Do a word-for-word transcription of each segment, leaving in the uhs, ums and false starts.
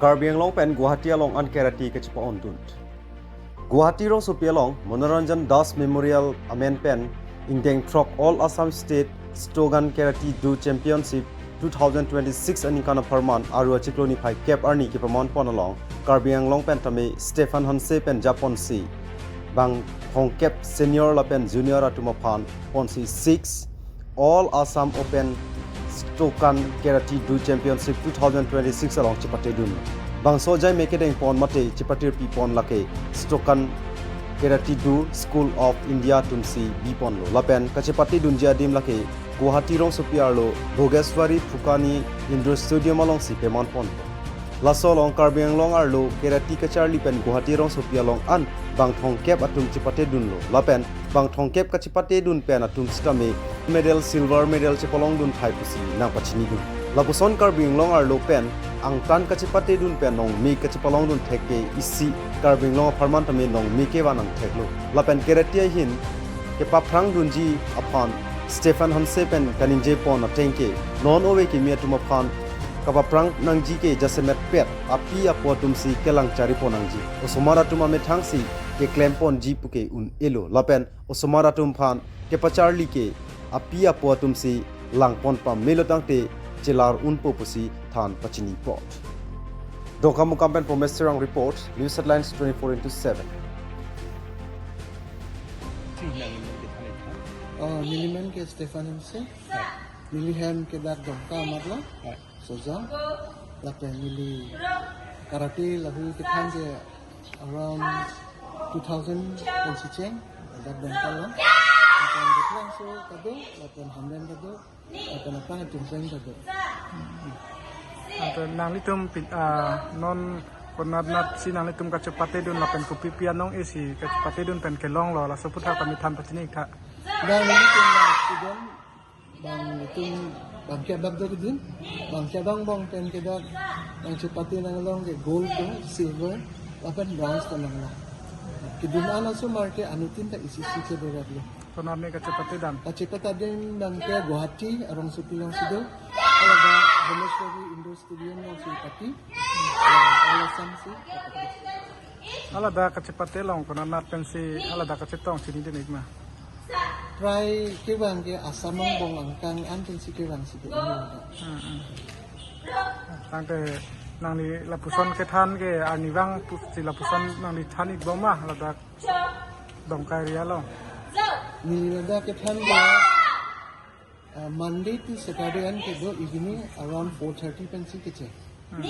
Karbi Anglong pen Guwahati along an karate kachepa-ondun. Guwahati rongsopi along Manoranjan Das Memorial amen pen ingdeng throk All Assam State Shotokan Karate Do Championship two thousand twenty-six aningkan apharman Aru achiklo niphai kep arni kepaman pon along Karbi Anglong pen tame Stephan Hanse pen japonsi bang thomkep senior lapen junior atum aphan ponsi six All Assam Open Shotokan Karate Do Championship two thousand twenty-six along chepatedun. Bangso ajai me kedeng pon mate chepatirpi pon lake Shotokan Karate Do School of India atumsi bi ponlo. Lapen kachepatedunji adim lake Guwahati rongsopi arlo Bhogeshwari Phukan Indoor Stadium alongsi peman ponpo. Laso along Karbi Anglong arlo karate kacharli pen Guwahati rongsopi along an bang thomkep atum chepatedunlo. Lapen bang thomkep kachepatedun pen atum sitame medal, silver medal chepalongdun thai pusi nangpachinidun. Lapuson Karbi Anglong arlo pen angtan kachepatedun pen nongme kachepalongdun thek ke isi Karbi Anglong apharman tame nongme kevan nangtheklo. Lapen karate ahin kepaphrangdunji aphan Stephan Hanse pen kaningje pon ateng ke non ove kimi atum aphan kapaphrang nangji ke jasemet pet api apo atumsi kelang chari pon nangji. Osomar atum amethangsi keklem ponji puke un-elo. Lapen osomar atum aphan kepacharli ke api apo atumsi lang pon pamelo tangte chelar unpo pusi than pachini apot. Dongkamukam pen Pomes Terang report, News Headlines twenty-four into seven. Oh, neli men ke Stephan Hanse. Neli hem ke dak Dongka amat lo. Sojang. Lapen neli karate lahei kethan ke around two thousand pensi cheng. Dak Dongka lo. Lapen Dongka so kado, lapen Hamren kado, lapen aphrang atum pen kado. Lapen nanglitum pin, ah, non konatnat si nanglitum kachepatedun lapen kopipi anong isi kachepatedun pen kelonglo, laso aputhak kami than pachini tha. Dak nanglitum na student bang itum bang ke bab do kedun, bang ke bang bong pen ke dak bang chepate nanglong ke gold do, silver, lapen bronze ta nanglo. Kedun an osomar ke anuttin ta isi isi ke berat lo. Konat ne kachepatedun? Kachepatedun bang ke Guwahati arongsopi alongsi do. Alada Bhuboneshwari Indoor Stadium alongsi pati. Alada kachepate along konatnat pensi alada kachetong chinidun ik ma? Prai kevang ke Assam angbong angkang an pensi kevangsi do. Hmm, hmm. Tangte nangli lapuson kethan ke arnivang pusi lapuson nangli than ik bom ma ladak Dongka area along? Neli ladak kethan ke, uh, Monday to Saturday an kedo, evening around four thirty pensi keche. Hmm.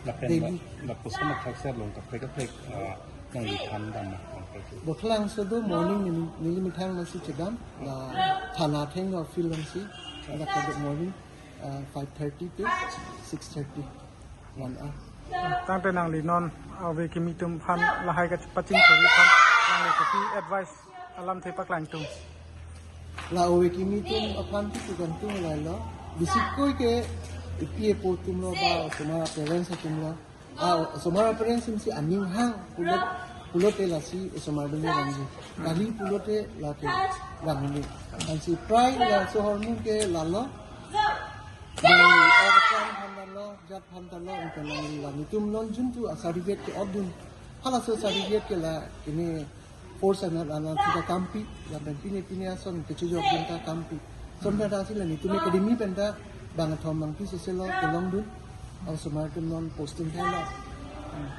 Lapen daily. La, lapuson athak si along kaprek kaprek, ah, nangli than dam ma, kaprek si. Doklang so do morning neli, neli methang masi chedam, la thana athengno field alongsi, la kado morning, ah, five thirty to six thirty, one hour. Tangte nangli non ave kimi atum aphan lahai kachepachini aphan nangli kopi advice alamthe paklang tum? La ove kimi atum aphan ke tukang tum lailo. Bisikoi ke ipi ipo atum lo ba osomar parents atum lo. Ah, osomar parents atumsi aning hang pulote, pulote lasi osomar atum vangji. Kali pulote lake vangji. Ansi prai laso ahormu ke lalo. Nangli akan aphan ta lo, jat aphan ta lo, ingkan nangli la nelitum non juntu a certificate ke-otdun. Halaso certificate ke la ini force anat anat sita kampi, lapen pine pine ason kechojokdun ta kampi. Son ta si la nelitum academy pen ta bang kethom bang phli sose lo kelongdun. Osomar atum non posting thailo. Hmm.